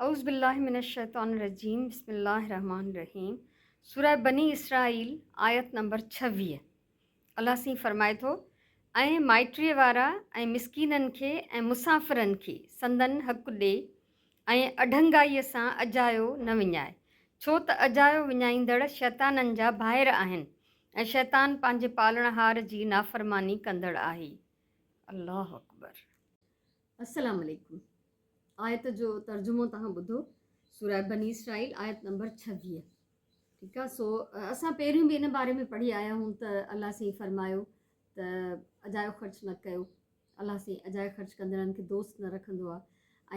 اعوذ بالله من الشيطان الرجيم بسم الله الرحمن الرحيم سوره بني اسرائيل آيت نمبر 26 الله سين فرمائي ٿو ۽ مائٽيء وارا ۽ مسڪينن کي ۽ مسافرن کي سندن حق ڏي ۽ اڍنگائيء سان اجايو نه وڃاء ڇو ته اجايو وڃائيندڙ شيطانن جا ڀائر آهن ۽ شيطان پنهنجي پالڻهار جي نافرماني ڪندڙ آهي. الله اڪبر. السلام عليڪم آيت جو ترجمو توهان ٻڌو سوره بني اسرائيل آيت نمبر 26 ٺيڪ آ سو اسان پهريون به ان باري ۾ پڙهي آيا آهيون ته الله سائين فرمايو ته اجايو خرچ نه ڪيو الله سائين اجايو خرچ ڪندڙن کي دوست نه رکندو آ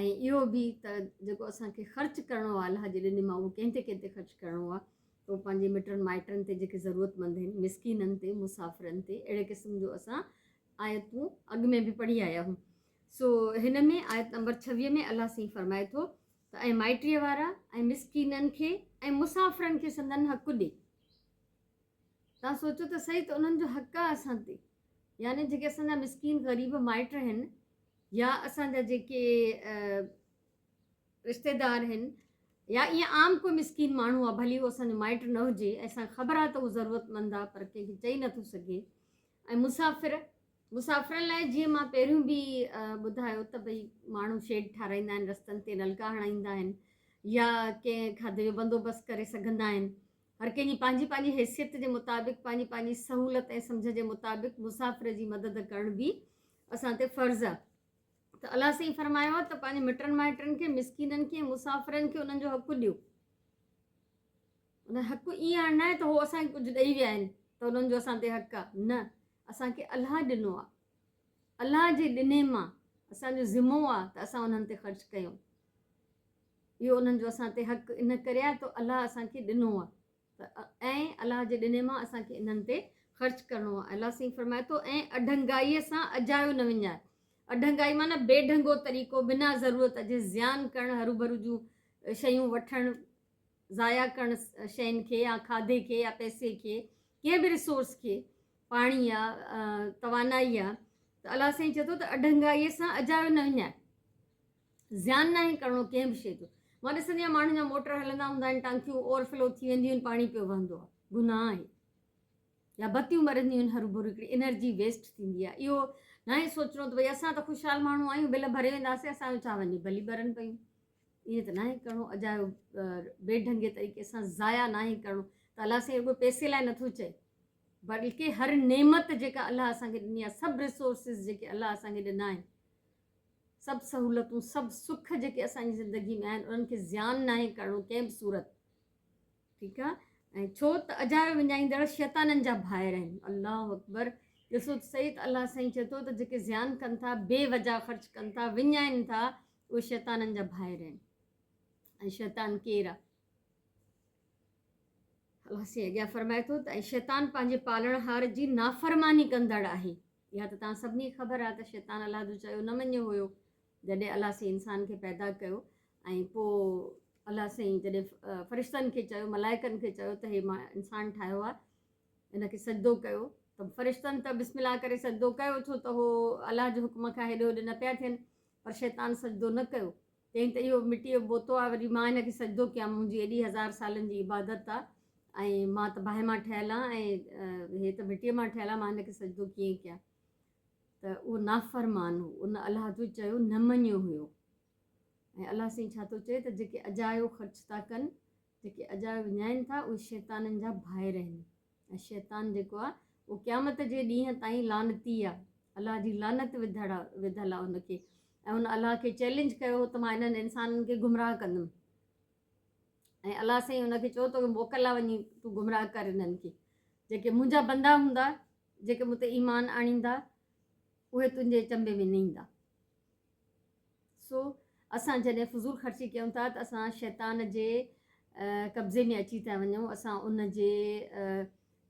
۽ اهو به ته جيڪو اسان کي خرچ ڪرڻو آ الله جي ڏني مان اهو ڪنهن تي ڪنهن تي خرچ ڪرڻو آ تو پنهنجي مٽن مائٽن تي جيڪي ضرورت مند آهن مسڪينن تي مسافرن تي اهڙي قسم جو اسان آيتون اڳ ۾ به پڙهي آيا آهيون سو هن ۾ آيت نمبر 26 ۾ الله سائين فرمائي ٿو ته ۽ مائٽيء وارا ۽ مسڪينن کي ۽ مسافرن کي سندن حق ڏي. توهان سوچو ته سهي ته انهن جو حق آهي اسان تي يعني جيڪي اسان جا مسڪين غريب مائٽ آهن يا اسان جا جيڪي رشتيدار آهن يا ائين عام ڪو مسڪين ماڻهو آهي ڀلي اهو اسان جو مائٽ نه هجي ۽ اسان کي خبر آهي ته اهو ضرورتمند آهي پر ڪنهن کي چئي نٿو سگهي ۽ مسافر، مسافرن لاء جيئن مان پهريون به ٻڌايو ته ڀئي ماڻهو شيڊ ٺاراهيندا آهن رستن تي نلڪا هڻائيندا آهن يا ڪنهن کاڌي جو بندوبست ڪري سگهندا آهن هر ڪنهن جي پنهنجي پنهنجي حيثيت جي مطابق پنهنجي پنهنجي سهولت ۽ سمجهه جي مطابق مسافر جي مدد ڪرڻ به اسان تي فرض آهي ته الله سائين فرمايو آهي ته پنهنجي مٽن مائٽن کي مسڪينن کي مسافرن کي انهن جو حق ڏيو ان حق ائين هاڻ ناهي ته هو اسان کي ڪجهه ڏئي ويا آهن ته انهن جو اسان تي حق آهي نه اسان کي الله ڏنو آهي الله جي ڏني مان اسان جو ذمو آهي ته اسان انهن تي خرچ ڪيون اهو انهن جو اسان تي حق ان ڪري آهي ته الله اسان کي ڏنو آهي ته ۽ الله جي ڏني مان اسان کي انهن تي خرچ ڪرڻو آهي الله سائين فرمائي ٿو ۽ اڍنگائيء سان اجايو نه وڃائي اڍنگائي معنيٰ بي ڍنگو طريقو بنا ضرورت جي زيان ڪرڻ هروڀرو جون شيون وٺڻ ضايع ڪرڻ شين کي يا کاڌي کي يا پئسي کي ڪنهن به ريسورس کي پاڻي آ توانائي آ ته الله سائين چئي ٿو ته اڍنگائي سان اجايو نه وڃاء زيان ناهي ڪرڻو ڪنهن به شيء جو مان ڏسندي آهيان ماڻهن جا موٽر هلندا هوندا آهن ٽانڪيون اوور فلو ٿي وينديون آهن پاڻي پيو وهندو آهي گناهه آهي يا بتيون ٻرنديون آهن هروڀرو هڪڙي انرجي ويسٽ ٿيندي آهي اهو ناهي سوچڻو ته ڀئي اسان ته خوشحال ماڻهو آهيون بل ڀري وينداسين اسان جو ڇا وڃي ڀلي ٻرن پيون ائين ته ناهي ڪرڻو اجايو بي ڍنگي طريقي سان ضايع ناهي ڪرڻو ته الله سائين رڳو پئسي لاء نٿو چئي بلڪه هر نعمت جيڪا الله اسان کي ڏني آهي سڀ ريسورسز جيڪي الله اسان کي ڏنا آهن سڀ سهولتون سڀ سک جيڪي اسان جي زندگي ۾ آهن انهن کي زيان ناهي ڪرڻو ڪنهن به صورت ٺيڪ آ ۽ ڇو ته اجايو وڃائيندڙ شيطانن جا ڀائر آهن الله اڪبر ڏسو ته صحيح ته الله سائين چئي ٿو ته جيڪي زيان ڪن ٿا بي وجا خرچ ڪن ٿا وڃائين ٿا اهي شيطانن جا ڀائر آهن ۽ شيطان ڪير آ الله سائين اڳيان فرمائي ٿو ته ۽ شيطان پنهنجي پالڻهار جي نافرماني ڪندڙ آهي اها ته توهان سڀني کي خبر آهي ته شيطان الله جو چيو نه مڃيو هيو جڏهن الله سائين انسان کي پيدا ڪيو ۽ پوء الله سائين جڏهن فرشتن کي چيو ملائڪن کي چيو ته هي مان انسان ٺاهيو آهي ان کي سجدو ڪيو ته فرشتن ته بسم الله ڪري سجدو ڪيو ڇو ته هو الله جي حڪم کان هيڏي هوڏي نه پيا ٿين پر شيطان سجدو نه ڪيو چيائين ته اهو مٽيء جو بوتو آهي وري مان هن کي سجدو ڪيان منهنجي ايڏي هزار سالن جي عبادت آهي ۽ مان ته باهه مان ٺهيل آهيان ۽ هي ته مٽيء مان ٺهيل آهي مان هن کي سجدو ڪيئن ڪيان ته اهو نافرمان هو ان الله جو چيو نه مڃيو هيو ۽ الله سائين ڇا ٿو چئي ته جيڪي اجايو خرچ ٿا ڪن جيڪي اجايو وڃائين ٿا اهي شيطانن جا ڀائر آهن ۽ شيطان جيڪو آهي اهو قيامت جي ڏينهن تائين لعنتي آهي الله جي لعنت وڌل آهي ان کي ۽ ان الله کي چئلينج ڪيو هو ته مان انهن انسانن کي گمراهه ڪندم ۽ الله سائين ان کي چيو توکي موڪل آهي وڃي تون گمراهه ڪر انهن کي جيڪي منهنجا بندا هوندا جيڪي مون تي ايمان آڻيندا اهي تنهنجي چنبي ۾ نه ايندا سو اسان جڏهن فضول خرچي ڪيون ٿا ته اسان شيطان جي قبضي ۾ اچي ٿا وڃون اسان ان جي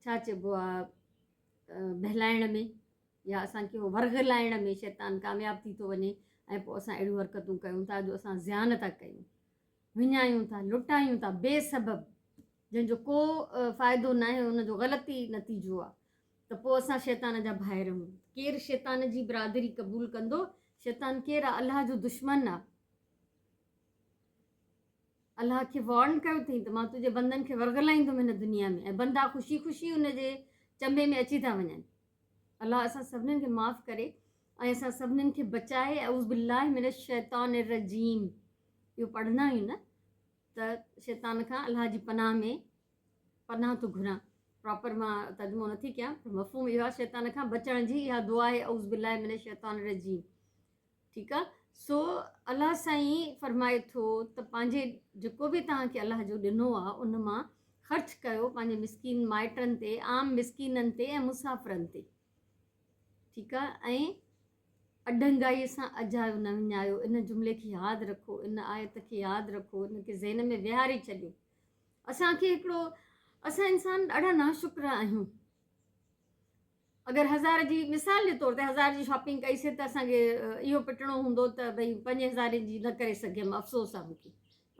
ڇا چئبو آ بهلائڻ ۾ يا اسان کي ورغلائڻ ۾ شيطان ڪامياب ٿي ٿو وڃي ۽ پوء اسان اهڙيون حرڪتون ڪيون ٿا جو اسان زيان ٿا ڪيون وڃايون ٿا لٽايون ٿا بي سبب جنهن جو ڪو فائدو ناهي ان جو غلط ئي نتيجو آ ته پوء اسان شيطان جا ڀائر آهيون. ڪير شيطان جي برادري قبول ڪندو؟ شيطان ڪير آ؟ الله جو دشمن آ. الله کي وارن ڪيو اٿئي ته مان تنهنجي بندن کي ورغلائيندم هن دنيا ۾ ۽ بندا خوشي خوشي ان جي چنبي ۾ اچي ٿا وڃن. الله اسان سڀنين کي معاف ڪري ۽ اسان سڀنين کي بچائي. اعوذ بالله من الشيطان الرجيم اهو پڙهندا آهيون نه ته شيطان کان الله جي پناهه ۾ پناهه ٿو گهران. پراپر مان ترجمو نٿي ڪيان پر مفهوم اهو آهي شيطان کان بچڻ جي اها دعا آهي اعوذ بالله من الشيطان الرجيم. ٺيڪ آ سو الله سائين فرمائي ٿو ته پنهنجي جيڪو به توهان کي الله جو ڏنو آ ان مان خرچ ڪيو پنهنجي مسڪين مائٽن تي عام مسڪينن تي ۽ مسافرن تي. ٺيڪ آ ۽ اڍنگائي سان اجايو نه وڃايو. ان جملي کي ياد رکو، ان آيت کي ياد رکو، ان کي ذهن ۾ ويهاري ڇڏيو. اسان کي هڪڙو اسان انسان ڏاڍا ناشڪرا آهيون. اگر هزار جي مثال جي طور تي هزار جي شاپنگ ڪئي سي ته اسان کي اهو پٽڻو هوندو ته ڀئي پنجين هزارين جي نه ڪري سگهيم افسوس آ مونکي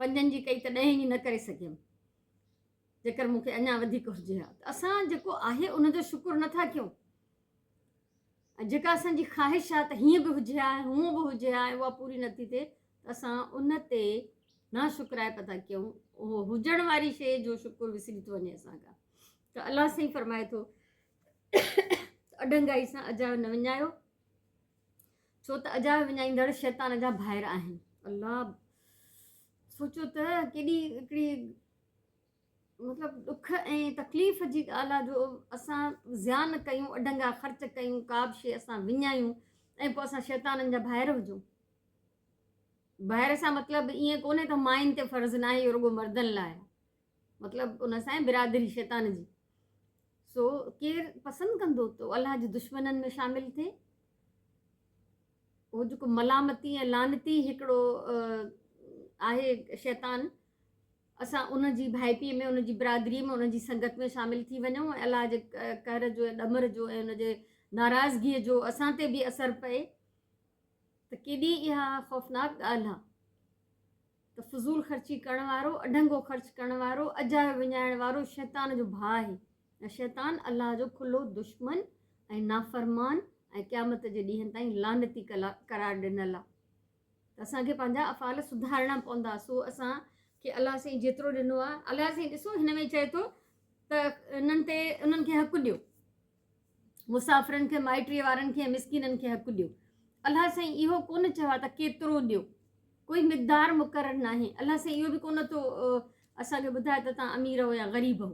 پنجن جي ڪئي ته ڏهين جي نه ڪري سگهيم جيڪر مونکي اڃا وڌيڪ هجي ها ته اسان جيڪو آهي ان جو شڪر نٿا ڪيون ۽ جيڪا اسان جي خواهش آ ته هيئن به هجي ها هونء به هجي ها اها پوري نٿي ٿئي ته اسان ان تي ناشڪرائپ ٿا ڪيون اهو هجڻ واري شيء جو شڪر وسري ٿو وڃي اسان کان ته الله سائين فرمائي ٿو ته اڍنگائي سان اجايو نه وڃايو ڇو ته اجايو وڃائيندڙ شيطان جا ڀائر آهن. الله سوچو ته ڪيڏي هڪڙي مطلب ڏک ۽ تڪليف جي ڳالهه آهي جو اسان زيان ڪيون اڍنگا خرچ ڪيون ڪا به شيء اسان وڃايون ۽ پوء اسان شيطانن جا ڀائر هجون. ڀائر سان مطلب ائين ڪونهي ته ماين تي فرض ناهي اهو رڳو مردن لاء آهي. مطلب ان سان برادري شيطان جي. سو ڪير پسند ڪندو ته الله جي دشمنن ۾ شامل ٿئي؟ اهو جيڪو ملامتي ۽ لعنتي هڪڙو آهي شيطان اسان ان جي ڀائپي ۾ ان جي برادري ۾ ان جي سنگت ۾ شامل ٿي وڃون ۽ الله جي قهر جو ۽ ڏمر جو ۽ ان جي ناراضگيء جو اسان تي به اثر پئي ته ڪيڏي اها خوفناڪ ڳالهه آهي ته فضول خرچي ڪرڻ وارو، اڍنگو خرچ ڪرڻ وارو، اجايو وڃائڻ وارو شيطان جو ڀاء آهي ۽ شيطان الله جو کلو دشمن ۽ نافرمان ۽ قيامت جي ڏينهن تائين لعنتي قرار ڏنل آهي ته اسان کي پنهنجا افعال سڌارڻا پوندا. سو اسان کي الله سائين جيترو ڏنو آهي، الله سائين ڏسو هن ۾ چئي ٿو ته انهن تي انهن کي حق ڏيو. مسافرن کي، مائٽيء وارن کي ۽ مسڪينن کي حق ڏيو. الله سائين اهو ڪونه چيو آهي ته ڪيترو ڏيو. ڪوئي مقدار مقرر ناهي. الله سائين اهو به ڪونه ٿو اسان کي ٻڌائي ته توهان امير هو يا غريب هو.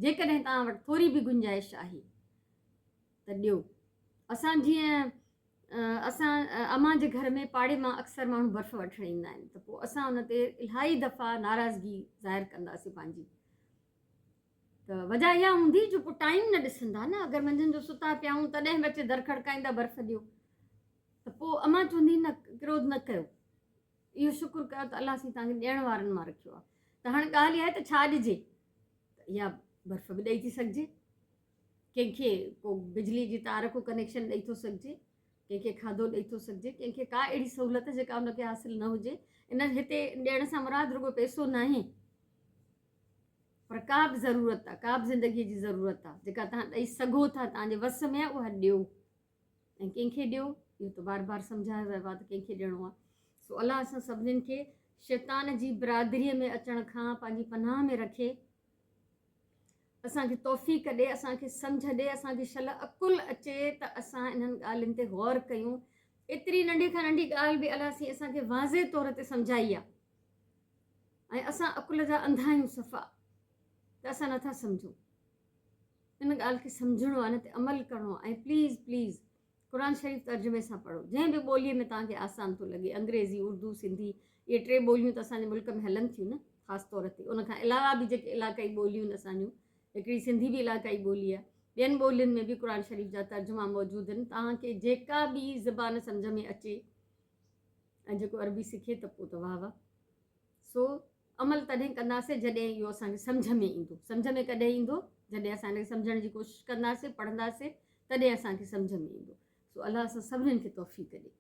جيڪڏهن توهان وٽ ٿوري به گنجائش آهي ته ڏيو. اسان جيئن اسان امان جي گهر ۾ پاڙي مان اڪثر ماڻهو برف وٺڻ ايندا آهن ته پوء اسان ان تي الاهي دفعا ناراضگي ظاهر ڪنداسين پنهنجي. ته وجه اها هوندي جو پوء ٽائيم نه ڏسندا نه اگر منجهند جو ستا پيا آهيون تڏهن به اچي در کڙڪائيندا برف ڏيو ته پوء امان چوندي نه ڪروڌ نه ڪيو اهو شڪر ڪيو ته الله سائين توهان کي ڏيڻ وارن مان رکيو آهي ته هاڻي ڳالهه اها آهي ته ڇا ڏجي ته اها برف به ڏئي ٿي سگهجي ڪنهن کي ڪو بجلي جي تار ڪو ڪنيڪشن ڏئي ٿو سگهجي ڪنهن کي کاڌو ڏئي ٿو سگهجي ڪنهن کي ڪا اهڙي سهولت جيڪا ان کي حاصل نه هجي ان هتي ڏيڻ سان مراد رڳو پئسو ناهي پر ڪا به ضرورت آ، ڪا به زندگيء جي ضرورت آ، جيڪا توهان ڏئي سگهو ٿا، توهان جي وس ۾ آ، اها ڏيو ۽ ڪنهن کي ڏيو، اهو ته بار بار سمجهايو ويو آ ته ڪنهن کي ڏيڻو آ. سو الله اسان سڀنين کي شيطان جي برادريء ۾ اچڻ کان پنهنجي پناهه ۾ رکي، اسان کي توفيق ڏي، اسان کي سمجهه ڏي، اسان کي شل عقل اچي ته اسان انهن ڳالهين تي غور ڪيون. ايتري ننڍي کان ننڍي ڳالهه به الله سائين اسان کي واضح طور تي سمجهائي آ. ۽ اسان عقل جا انڌا آهيون صفا ته اسان نٿا سمجهون. ان ڳالهه کي سمجهڻو آهي ان تي عمل ڪرڻو آهي ۽ پليز پليز قرآن شريف ترجمي سان پڙهو جنهن به ٻوليء ۾ توهان کي آسان ٿو لڳي انگريزي اردو سنڌي اهي ٽي ٻوليون ته اسان جي ملڪ ۾ هلن ٿيون نه خاص طور تي ان کان علاوه به جيڪي علاقائي ٻوليون آهن اسان جون هڪڙي سنڌي به علاقائي ٻولي آهي ٻين ٻولين ۾ به قرآن شريف جا ترجما موجود آهن توهان کي جيڪا به زبان سمجهه ۾ اچي ۽ جيڪو عربي سکي ته پوء ته واهه واهه. سو عمل تڏهن ڪنداسين جڏهن اهو اسان کي سمجهه ۾ ايندو. سمجهه ۾ ڪڏهن ايندو؟ جڏهن اسان ان کي سمجهڻ جي ڪوشش ڪنداسين، پڙهنداسين، تڏهن اسان کي سمجهه ۾ ايندو. سو الله اسان سڀنين کي توفيق ڏي.